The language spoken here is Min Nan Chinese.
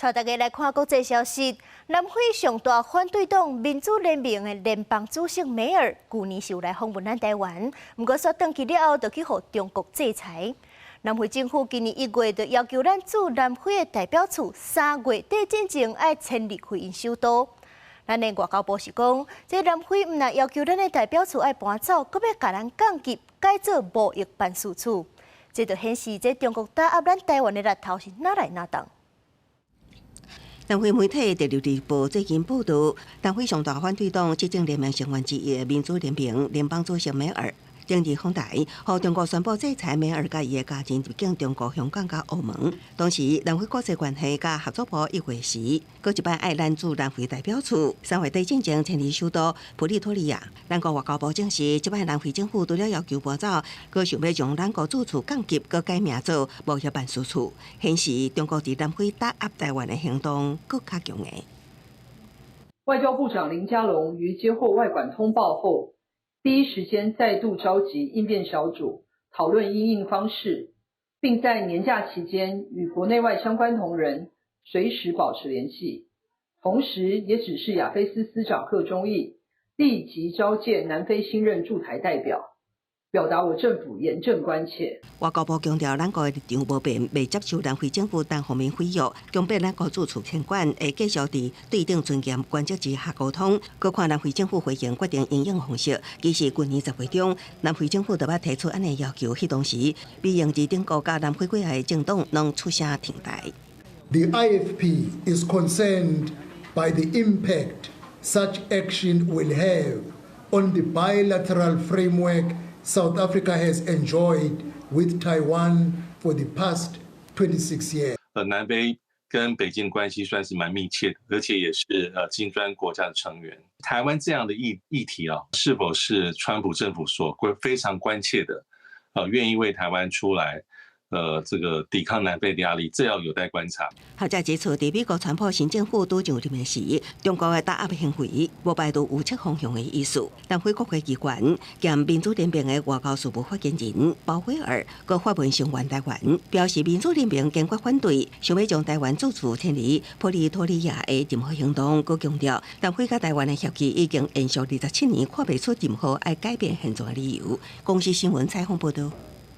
帶大家來看國際消息。南非上大反對黨民主聯盟的聯邦主席梅爾，舊年是有來訪問咱台灣，毋過煞轉去了後，就去予中國制裁。南非政府今年1月就要求咱駐南非的代表處3月底進前愛遷離開𪜶首都。咱的外交部是講，這南非毋但要求咱的代表處愛搬走，閣欲共咱降級改做貿易辦事處，這就顯示這中國打壓咱台灣的力頭是哪來哪當。南非媒體《第六日報》最近報道，南非上大反對黨執政聯盟成員之一的民主聯盟聯邦主席梅爾，頂日訪台，予中國宣布制裁梅爾佮伊的家人入境中國香港佮澳門。同時，南非國際關係佮合作部1月時，閣一擺愛咱駐南非代表處3月底進前遷離首都普利托利亞。咱國外交部證實，這擺南非政府除了要求搬走，閣想欲將咱國駐處降級，閣改名做貿易辦事處，顯示中國佇南非打壓台灣的行動閣較強硬。外交部長林佳龍於接獲外管通報後，第一時間再度召集應變小組討論因應方式，並在年假期間與國內外相關同仁隨時保持聯繫，同時也指示亞非司司長賀忠義立即召見南非新任駐台代表，表達我政府嚴正關切。外交部強調，咱國的立場無變，袂接受南非政府單方面毀約，強迫咱國駐處遷館，會繼續佇對等尊嚴原則之下溝通。閣看南非政府回應決定因應方式。其實舊年10月中，南非政府就捌提出按呢要求，彼當時美英治等國佮南非幾个政黨攏出聲挺台。 The IFP is concerned by the impact such action will have on the bilateral framework South Africa has enjoyed with Taiwan for the past 26 years. 南非跟北京關係算是蠻密切的，而且也是金磚國家的成員。台灣這樣的議題啊，是否是川普政府所非常關切的？願意為台灣出來，這個抵抗南非的壓力，這要有待觀察。學者指出，佇美國川普新政府拄上任時，中國的打壓行為無排除有切方向的意思。南非國會機關兼民主聯盟的外交事務發言人鮑威爾閣發文聲援台灣，表示民主聯盟堅決反對想欲將台灣駐處遷離普利托利亞的任何行動，閣強調南非佮台灣的協議已經延續27年，看袂出任何愛改變現狀的理由。公視新聞採訪報道。